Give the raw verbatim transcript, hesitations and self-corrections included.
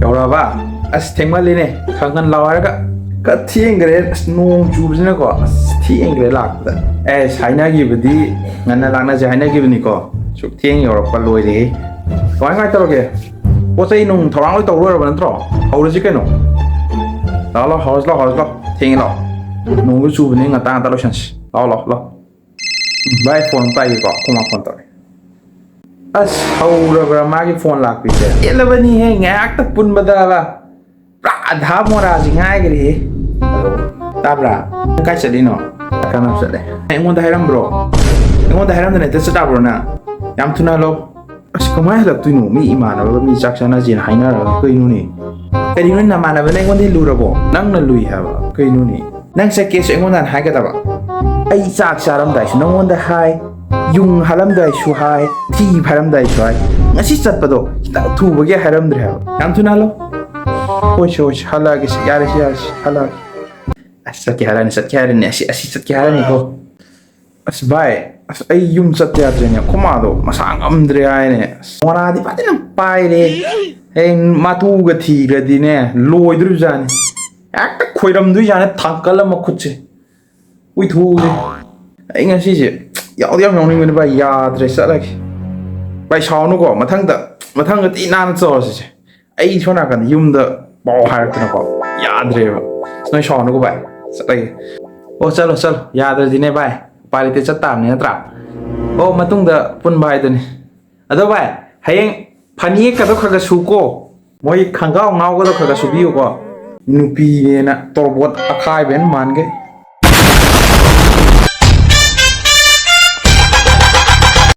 ꯌꯧꯔꯛꯑꯕ? ꯑꯁ, ꯊꯦꯡꯃꯜꯂꯤꯅꯦ, ꯈꯔ ꯉꯟꯅ ꯂꯥꯛꯑꯣ ꯍꯥꯏꯔꯒ꯫ ꯈꯔ ꯊꯦꯡꯈ꯭ꯔꯦ, ꯑꯁ, ꯅꯣꯡ ꯆꯨꯕꯁꯤꯅꯀꯣ, ꯑꯁ, ꯊꯦꯡꯈ꯭ꯔꯦ ꯂꯥꯛꯄꯗ꯫ ꯑꯦ, ꯍꯥꯏꯅꯈꯤꯕꯗꯤ ꯉꯟꯅ ꯂꯥꯛꯅꯁꯦ ꯍꯥꯏꯅꯈꯤꯕꯅꯤꯀꯣ꯫ ꯁꯨꯛ ꯊꯦꯡ ꯌꯧꯔꯛꯄ ꯂꯣꯏꯔꯦꯍꯦ꯫ ꯀꯃꯥꯏ ꯀꯃꯥꯏ ꯇꯧꯔꯒꯦ? ꯄꯣꯠ ꯆꯩ ꯅꯨꯡ ꯊꯧꯔꯥꯡ ꯂꯣꯏ ꯇꯧ ꯂꯣꯏꯔꯕ ꯅꯠꯇ꯭ꯔꯣ? ꯍꯧꯔꯁꯤ ꯀꯩꯅꯣ꯫ ꯂꯥꯛꯑꯣ, ꯂꯥꯛꯑꯣ, ꯍꯧꯔꯁꯤ ꯂꯥꯛꯑꯣ, ꯍꯧꯔꯁꯤ ꯂꯥꯛꯑꯣ꯫ ꯊꯦꯡꯉꯦ ꯂꯥꯛꯑꯣ꯫ ꯅꯣꯡꯁꯨ ꯆꯨꯕꯅꯤ, ꯉꯟꯇꯥ ꯉꯟꯇꯥ ꯂꯣꯏꯁꯟꯁꯤ꯫ ꯂꯥꯛꯑꯣ, ꯂꯥꯛꯑꯣ, ꯂꯥꯛꯑꯣ꯫ ꯚꯥꯏ, ꯐꯣꯟ ꯄꯥꯏꯒꯦꯀꯣ, ꯑꯩꯈꯣꯏ ꯃꯥ ꯐꯣꯟ ꯇꯧꯔꯦ꯫ ꯑꯁ, ꯍꯧꯔꯕ꯭ꯔꯥ ꯃꯥꯒꯤ ꯐꯣꯟ ꯂꯥꯛꯄꯤꯁꯦ? ꯄꯦꯜꯂꯕꯅꯤꯍꯦ, ꯉꯥꯏꯍꯥꯛꯇ ꯄꯨꯟꯕꯗꯕ ꯄꯨꯔꯥ ꯑꯙꯥ ꯃꯣꯔꯥꯁꯤ ꯉꯥꯏꯈ꯭ꯔꯦꯍꯦ꯫ ꯍꯜꯂꯣ, ꯇꯥꯕ꯭ꯔꯥ? ꯅꯪ ꯀꯥꯏ ꯆꯠꯂꯤꯅꯣ? ꯀꯥꯟꯅꯕ ꯆꯠꯂꯦ꯫ ꯑꯩꯉꯣꯟꯗ ꯍꯥꯏꯔꯝꯕ꯭ꯔꯣ? ꯑꯩꯉꯣꯟꯗ ꯍꯥꯏꯔꯝꯗꯅ ꯍꯦꯛꯇ ꯆꯠꯇꯥꯕ꯭ꯔꯣ ꯅꯪ? ꯌꯥꯝ ꯊꯨꯅ ꯍꯜꯂꯣ꯫ ꯑꯁ, ꯀꯃꯥꯏꯅ ꯍꯜꯂꯛꯇꯣꯏꯅꯣ? ꯃꯤ ꯏꯃꯥꯟꯅꯕꯒ ꯃꯤ ꯆꯥꯛ ꯆꯥꯅꯁꯦꯅ ꯍꯥꯏꯅꯔꯒ ꯀꯩꯅꯣꯅꯦ? ꯀꯔꯤꯅꯣ, ꯅꯃꯥꯟꯅꯕꯅ ꯑꯩꯉꯣꯟꯗ ꯂꯨꯔꯕꯣ? ꯅꯪꯅ ꯂꯨꯏ ꯍꯥꯏꯕ꯫ ꯀꯩꯅꯣꯅꯦ? ꯅꯪ ꯆꯠꯀꯦꯁꯨ ꯑꯩꯉꯣꯟꯗ ꯍꯥꯟꯅ ꯍꯥꯏꯒꯗꯕ꯫ ꯑꯩ ꯆꯥꯛ ꯆꯥꯔꯝꯗꯥꯏꯁꯨ ꯅꯪꯉꯣꯟꯗ ꯍꯥꯏ, ꯌꯨꯡ ꯍꯥꯜꯂꯝꯗꯥꯏꯁꯨ ꯍꯥꯏ, ꯊꯤ ꯐꯥꯏꯔꯝꯗꯥꯏꯁꯨ ꯍꯥꯏ꯫ ꯉꯁꯤ ꯆꯠꯄꯗꯣ ꯈꯤꯇꯪ ꯊꯨꯕꯒꯤ ꯍꯥꯏꯔꯝꯗ꯭ꯔꯦ ꯍꯥꯏꯕ꯫ ꯌꯥꯝ ꯊꯨꯅ ꯍꯜꯂꯣ꯫ ꯍꯣꯏꯁꯦ, ꯍꯣꯏꯁꯦ, ꯍꯜꯂꯛꯑꯒꯦꯁꯦ, ꯌꯥꯔꯦꯁꯦ, ꯌꯥꯔꯦꯁꯦ, ꯍꯜꯂꯛꯑꯒꯦ꯫ ꯑꯁ, ꯆꯠꯀꯦ ꯍꯥꯏꯔꯅꯤ, ꯆꯠꯀꯦ ꯍꯥꯏꯔꯅꯤ, ꯑꯁꯤ, ꯑꯁꯤ ꯆꯠꯀꯦ ꯍꯥꯏꯔꯅꯤꯀꯣ꯫ ꯑꯁ ꯚꯥꯏ, ꯑꯁ, ꯑꯩ ꯌꯨꯝ ꯆꯠꯇ ꯌꯥꯗ꯭ꯔꯦꯅꯦ, ꯑꯩꯈꯣꯏ ꯃꯥꯗꯣ ꯃꯁꯥ ꯉꯝꯗ꯭ꯔꯦ ꯍꯥꯏꯅꯦ꯫ ꯑꯁ, ꯃꯣꯔꯥꯗꯤ ꯐꯖꯅ ꯄꯥꯏꯔꯦ꯫ ꯍꯌꯦꯡ ꯃꯇꯨꯒ ꯊꯤꯈ꯭ꯔꯗꯤꯅꯦ, ꯂꯣꯏꯗꯣꯔꯤꯕꯖꯥꯠꯅꯤ꯫ ꯍꯦꯛꯇ ꯈꯣꯏꯔꯝꯗꯣꯏꯖꯥꯠꯅꯤ, ꯊꯥꯡꯀꯠꯂ ꯃꯈꯨꯠꯁꯦ꯫ ꯎꯏꯊꯣꯛꯎꯁꯦ꯫ ꯑꯩ ꯉꯁꯤꯁꯦ ꯌꯥꯎꯗꯤ ꯌꯥꯝ ꯌꯥꯎꯅꯤꯡꯕꯅꯤ ꯚꯥꯏ, ꯌꯥꯗ꯭ꯔꯦ, ꯆꯠꯂꯒꯦ꯫ ꯚꯥꯏ, ꯁꯥꯎꯅꯨꯀꯣ, ꯃꯊꯪꯗ, ꯃꯊꯪꯗ ꯊꯤ ꯅꯥꯟꯅ ꯇꯧꯔꯁꯤꯁꯦ꯫ ꯑꯩ ꯁꯣꯝ ꯅꯥꯀꯟꯗ ꯌꯨꯝꯗ ꯄꯥꯎ ꯍꯥꯏꯔꯛꯇꯅꯀꯣ, ꯌꯥꯗ꯭ꯔꯦꯕ꯫ ꯅꯣꯏ ꯁꯥꯎꯅꯨꯀꯣ ꯚꯥꯏ, ꯆꯠꯂꯒꯦ꯫ ꯑꯣ, ꯆꯠꯂꯣ, ꯆꯠꯂꯣ, ꯌꯥꯗ꯭ꯔꯗꯤꯅꯦ ꯚꯥꯏ, ꯎꯄꯥꯏ ꯂꯩꯇꯦ, ꯆꯠ ꯇꯥꯕꯅꯤ ꯅꯠꯇ꯭ꯔꯥ? ꯑꯣ, ꯃꯇꯨꯡꯗ ꯄꯨꯟꯕ ꯍꯥꯏꯗꯨꯅꯤ꯫ ꯑꯗꯣ ꯚꯥꯏ, ꯍꯌꯦꯡ ꯐꯅꯦꯛꯀꯗꯣ ꯈꯔ ꯈꯔ ꯁꯨꯀꯣ, ꯃꯣꯏ ꯈꯪꯒꯥꯎ ꯉꯥꯎꯒꯗꯣ ꯈꯔ ꯈꯔ ꯁꯨꯕꯤꯌꯨꯀꯣ꯫ ꯅꯨꯄꯤꯅꯦꯅ ꯇꯣꯔꯕꯣꯠ ꯑꯈꯥꯏꯕꯅ ꯃꯥꯟꯈꯩ꯫